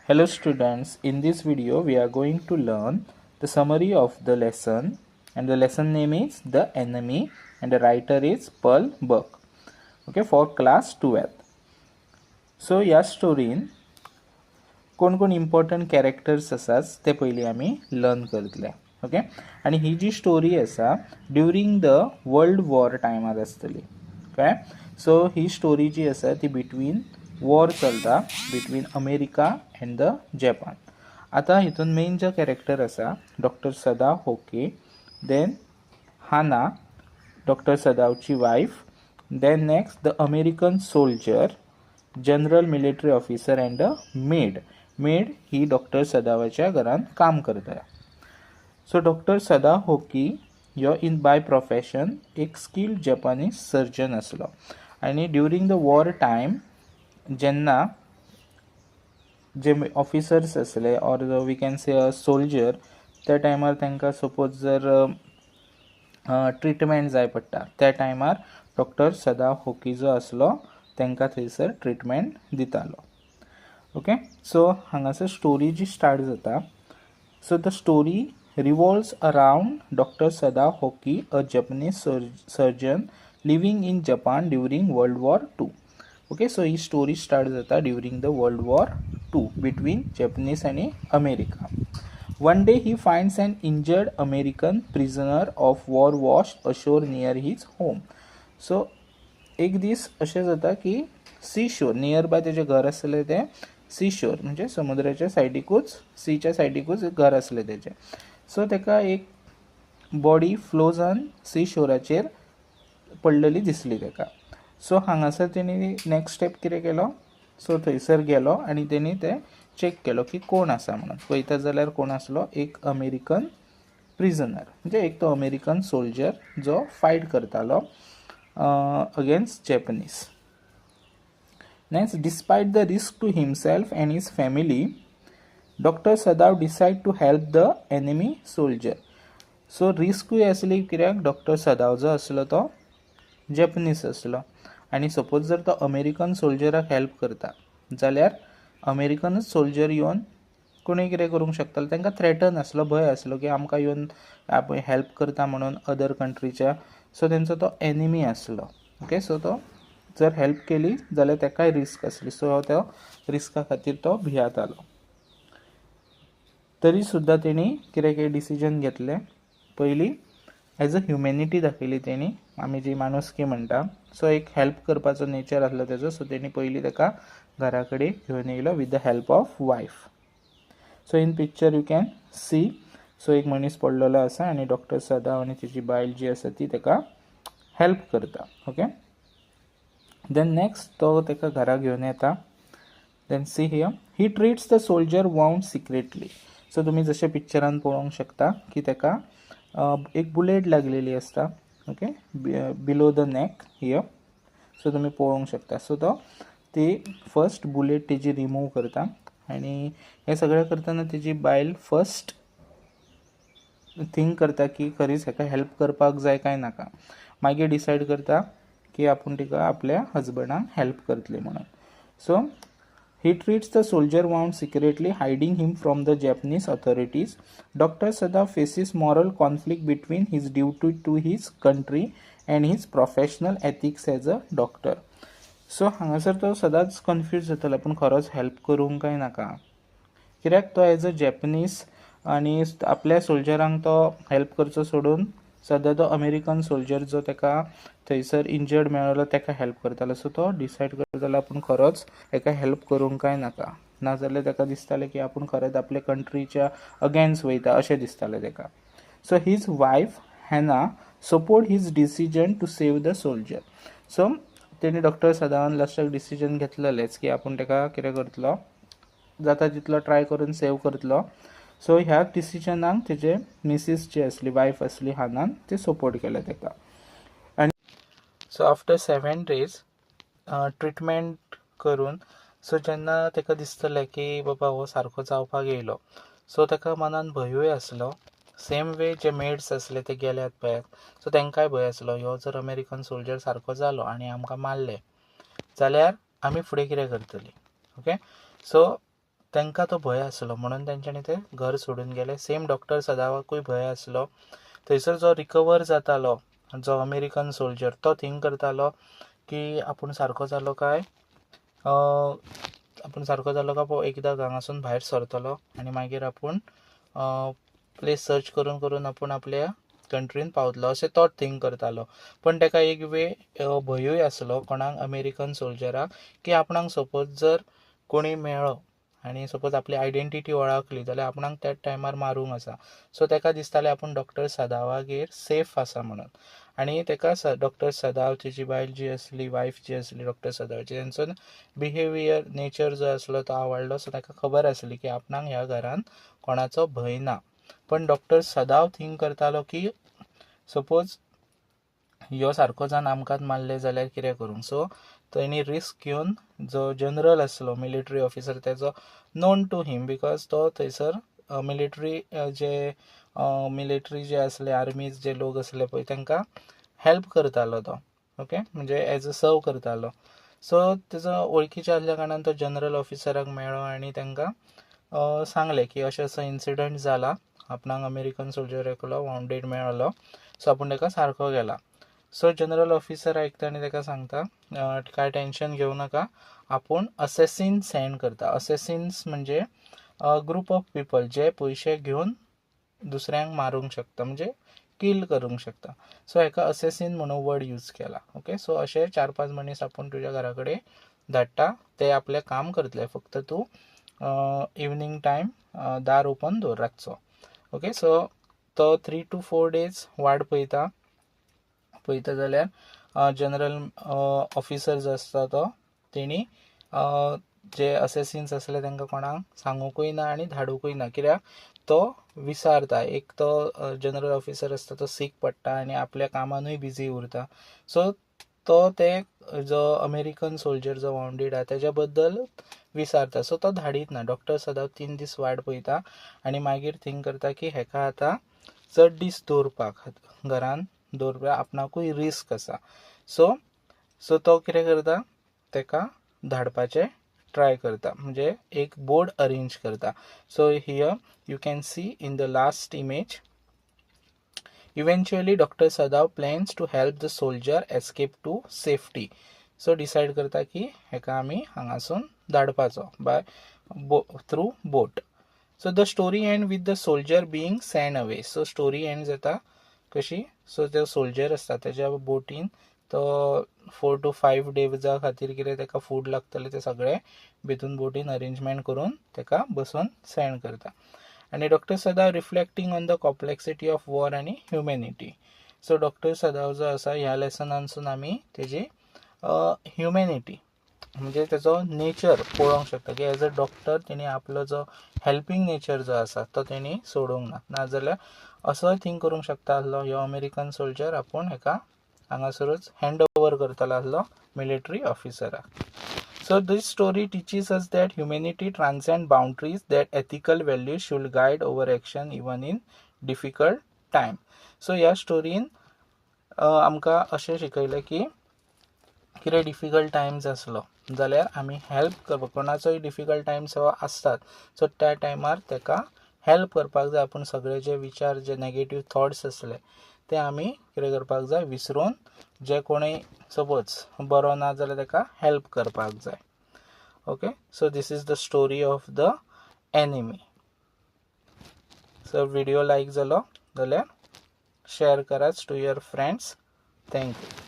Hello students, in this video we are going to learn the summary of the lesson, and the lesson name is The Enemy and the writer is Pearl Buck. Okay, for class 12th. So ह्या स्टोरीन कोण कोण important characters आसात ते पयलीं आमी learn करतले. Okay, आनी ही जी स्टोरी आसा ड्युरींग the world war टायमार आसतली. कळ्ळें? सो ही स्टोरी जी आसा ती बिटवीन वॉर चलता, between America and the Japan. आतां हितून मेन जो कॅरेक्टर आसा, doctor सदाव hockey, then Hana, doctor सदावची wife, then next the American soldier, general military officer and a maid. Maid he doctor सदावाच्या घरान काम करता. सो डॉक्टर सदाव होकी ह्यो in by profession एक skilled Japanese सर्जन आसलो आनी ड्युरींग the war time जेन्ना जे officers आसले or we can say a soldier, त्या टायमार तांकां सपोज जर ट्रिटमेंट जाय पडटा, त्या टायमार डॉक्टर सदाव होकी जो आसलो तांकां थंयसर ट्रिटमेंट दितालो. ओके, सो हांगासर स्टोरी जी स्टार्ट जाता, so the story revolves around Doctor Sadao Hoki, a Japanese surgeon living in Japan during World War II. Okay, so he story start जाता during the World War II between Japanese आनी America. One day he finds an injured American prisoner of war washed ashore near his home. So एक दीस अशें जाता की C शोर near by तेजें घर आसलें, तें सी शोर म्हणजे समुद्राच्या सायडीकूच, सीच्या सायडीकूच घर आसलें तेजें. सो ताका एक बॉडी फ्रोजन सी शोराचेर पडलेली दिसली ताका. सो हांगासर तेणी नेक्स्ट स्टेप कितें केलो? सो थंयसर गेलो आनी तेणी तें चॅक केलो की कोण आसा म्हणून. पळयता जाल्यार कोण आसलो? एक अमेरिकन प्रिजनर, म्हणजे एक तो अमेरिकन सोल्जर जो फायट करतालो against Japanese. Next, despite the risk to himself and his family, Doctor Sadao decide to help the enemy soldier. So रिस्कूय आसली, कित्याक डॉक्टर सदाव जो आसलो तो जॅपनीज आसलो आनी सपोज जर तो अमेरिकन सोल्जराक हेल्प करता जाल्यार अमेरिकनूच सोल्जर येवन कोणूय कितें करूंक शकतालो. तांकां थ्रेटन आसलो, भंय आसलो की आमकां येवन हेल्प करता म्हणून अदर कंट्रीच्या. सो तेंचो तो एनिमी आसलो. ओके, सो तो जर हेल्प केली जाल्यार ताकाय रिस्क आसली. सो तो रिस्का खातीर तो भियेतालो. तरी सुद्दां तेणी कितें कितें डिसिजन घेतलें. पयलीं एज अ ह्युमॅनिटी दाखयली तेणी, आमी जी माणुसकी म्हणटा. सो एक हेल्प करपाचो नेचर आसलो तेजो. सो तेणी पयलीं ताका घरा कडेन घेवन येयलो with the help of wife. So in picture you can see, so एक मनीस पडलेलो आसा आनी डॉक्टर सदाव आनी तेजी बायल जी आसा ती ताका हेल्प करता. ओके, then next तो ताका घरा घेवन येता. Then see here, he treats the soldier wound secretly. So तुमी जशें पिक्चरान पळोवंक शकता की ताका एक बुलेट लागलेली आसता, okay, below the neck here. So तुमी पळोवंक शकता. सो तो ती फर्स्ट बुलेट तेजी रिमूव करता आनी हें सगळें करतना तेजी बायल फर्स्ट थिंक करता की खरीच हेका हेल्प करपाक जाय काय नाका. मागीर डिसायड करता की आपूण तिका, आपल्या हजबंडाक हेल्प करतली म्हणून. So he treats the soldier wound secretly, hiding him from the Japanese authorities. Doctor Sadao faces moral conflict between his duty to his country and his professional ethics as a doctor. So हांगासर तो सदांच confuse जातालो, आपूण खरोच help करूंक काय नाका, कित्याक तो एज अ जॅपनीज आनी आपल्या सोल्जरांक तो हेल्प करचो सोडून सद्दां तो अमेरिकन सोल्जर जो ताका थंयसर इंजर्ड मेळ्ळो ताका हेल्प करतालो. सो तो डिसायड करतालो, आपूण खरोच हेका हेल्प करूंक काय नाका. नाजाल्यार ताका दिसतालें की आपूण खरेंच आपल्या कंट्रीच्या अगेन्स्ट वयता अशें दिसतालें ताका. So his wife Hana support his decision to save the soldier. So तेणी, डॉक्टर सदावान लास्टाक डिसिजन घेतलेलेंच की आपूण ताका कितें करतलो, जाता तितलो ट्राय करून सेव करतलो. सो ह्या डिसिजनाक तेजे मिसीस जी आसली, वायफ आसली हानान, ते सपोर्ट केलें ताका. आनी so after 7 days treatment करून, सो जेन्ना ताका दिसतलें की बाबा हो सारको जावपाक येयलो, सो ताका मनान भंयूय आसलो. सेम वे जे मेड्स आसले ते गेल्यात पळयात, सो तांकांय भंय आसलो, ह्यो जर अमेरिकन सोल्जर सारको जालो आनी आमकां मारले जाल्यार आमी फुडें कितें करतलीं? ओके, सो तांकां तो भंय आसलो म्हणून तेंच्यांनी ते घर सोडून गेले. सेम डॉक्टर सदावाकूय भंय आसलो. थंयसर जो रिकवर जातालो जो अमेरिकन सोल्जर, तो थिंक करतालो की आपूण सारको जालो काय, आपूण सारको जालो काय एकदां हांगासून भायर सरतलो आनी मागीर आपूण प्लेस सर्च करून करून आपूण आपल्या कंट्रीन पावतलो अशें तो थिंक करतालो. पण ताका एक वे भंयूय आसलो कोणाक, अमेरिकन सोल्जराक, की आपणाक सपोज जर कोणी मेळ्ळो आनी सपोज आपली आयडेंटिटी वळखली जाल्यार आपणाक त्याच टायमार मारूंक आसा. सो ताका दिसतालें आपूण डॉक्टर सदावागेर सेफ आसा म्हणून. आनी ताका डॉक्टर सदाव, तेजी बायल जी आसली, वायफ जी आसली डॉक्टर सदावची, तेंचो बिहेवियर नेचर जो आसलो तो आवडलो. सो ताका खबर आसली की आपणाक ह्या घरान कोणाचो भंय ना. पण डॉक्टर सदाव थिंक करतालो की सपोज ह्यो सारको जावन आमकांच मारले जाल्यार कितें करूंक. सो तेणी रिस्क घेवन जो जनरल आसलो मिलिटरी ऑफिसर, तेजो नोन टू हिम because तो थंयसर मिलिटरी जे मिलिटरी जे आसले, आर्मीज जे लोक आसले पळय, तांकां हेल्प करतालो तो. ओके, म्हणजे एज अ सर्व करतालो. सो तेजो वळखीचे आसल्या कारणान तो जनरल ऑफिसराक मेळ्ळो आनी तांकां सांगलें की अशें असो इन्सिडंट जाला, आपणाक अमेरिकन सोल्जर एकलो वाउंडेड मेळ्ळो, सो आपूण ताका सारको गेला. सो जनरल ऑफिसर आयकता आनी ताका सांगता कांय टेंशन घेवं नाका, आपूण असेसीन सेंड करता. असेसिन्स म्हणजे ग्रुप ऑफ पिपल जे पयशे घेवन दुसऱ्यांक मारूंक शकता, म्हणजे किल करूंक शकता. सो हेका असेसीन म्हणून वर्ड यूज केला. ओके, सो अशे 4-5 मनीस आपूण तुज्या घरा कडेन धाडटा, ते आपलें काम करतले, फक्त तूं इवनींग टायम दार ओपन दवर रातचो. ओके, सो तो 3 to 4 days वाट पळयता. पळयता जाल्यार जनरल ऑफिसर जो आसता तो तेणी जे असेसिन्स आसले तांकां कोणाक सांगूंकूय ना आनी धाडूंकूय ना, कित्याक तो विसारता. एक तो जनरल ऑफिसर आसता तो सीक पडटा आनी आपल्या कामानूय बिजी उरता. सो तो ते जो अमेरिकन सोल्जर जो वाउंडेड आहा तेज्या बद्दल विसारता. सो तो धाडीत ना. डॉक्टर सदां 3 दीस वाट पळयता आनी मागीर थिंक करता की हेका आतां चड दीस दवरपाक, घरान दवरपाक आपणाकूय रिस्क आसा. सो सो तो कितें करता, तेका धाडपाचें ट्राय करता, म्हणजे एक बोर्ड अरेंज करता. So here you can see in the last image, eventually doctor Sadao plans to help the soldier escape to safety. So decide करता की हेका आमी हांगासून धाडपाचो by through boat. So the story end with the soldier being send away. So story end जाता कशी, so ते soldier आसता तेज्या बोटीन तो 4 to 5 डेजा खातीर कितें ताका फूड लागतलें तें सगळें भितून बोटीन अरेंजमेंट करून ताका बसोवन सेंड करता. आनी doctor Sadao reflecting on the complexity of war आनी ह्युमॅनिटी. सो डॉक्टर सदाव जो आसा ह्या लेसनानसून आमी तेजी ह्युमॅनिटी म्हणजे तेजो नेचर पळोवंक शकता की एज अ डॉक्टर तेणी आपलो जो हेल्पींग नेचर जो आसा तो तेणी सोडूंक ना. नाजाल्यार असोय थिंक करूंक शकता आसलो ह्यो अमेरिकन सोल्जर आपूण हेका हांगासरूच हँड ओवर करतलो आसलो military ऑफिसराक. So this story teaches us that humanity transcends boundaries, that ethical values should guide our action even in difficult time. So ह्या स्टोरीन आमकां अशें शिकयलें की कितें डिफिकल्ट टायम्स आसलो जाल्यार आमी हेल्प करपाक, कोणाचोय डिफिकल्ट टायम्स हो आसतात, सो त्या टायमार ताका हेल्प करपाक जाय. आपूण सगळे जे विचार जे नेगेटीव थॉट्स आसले ते आमी कितें करपाक जाय, विसरून जे कोणूय सपोज बरो ना जाल्यार ताका हेल्प करपाक जाय. Okay, so this is the story of the enemy. So video like जालो जाल्यार शेअर करात to your friends. Thank you.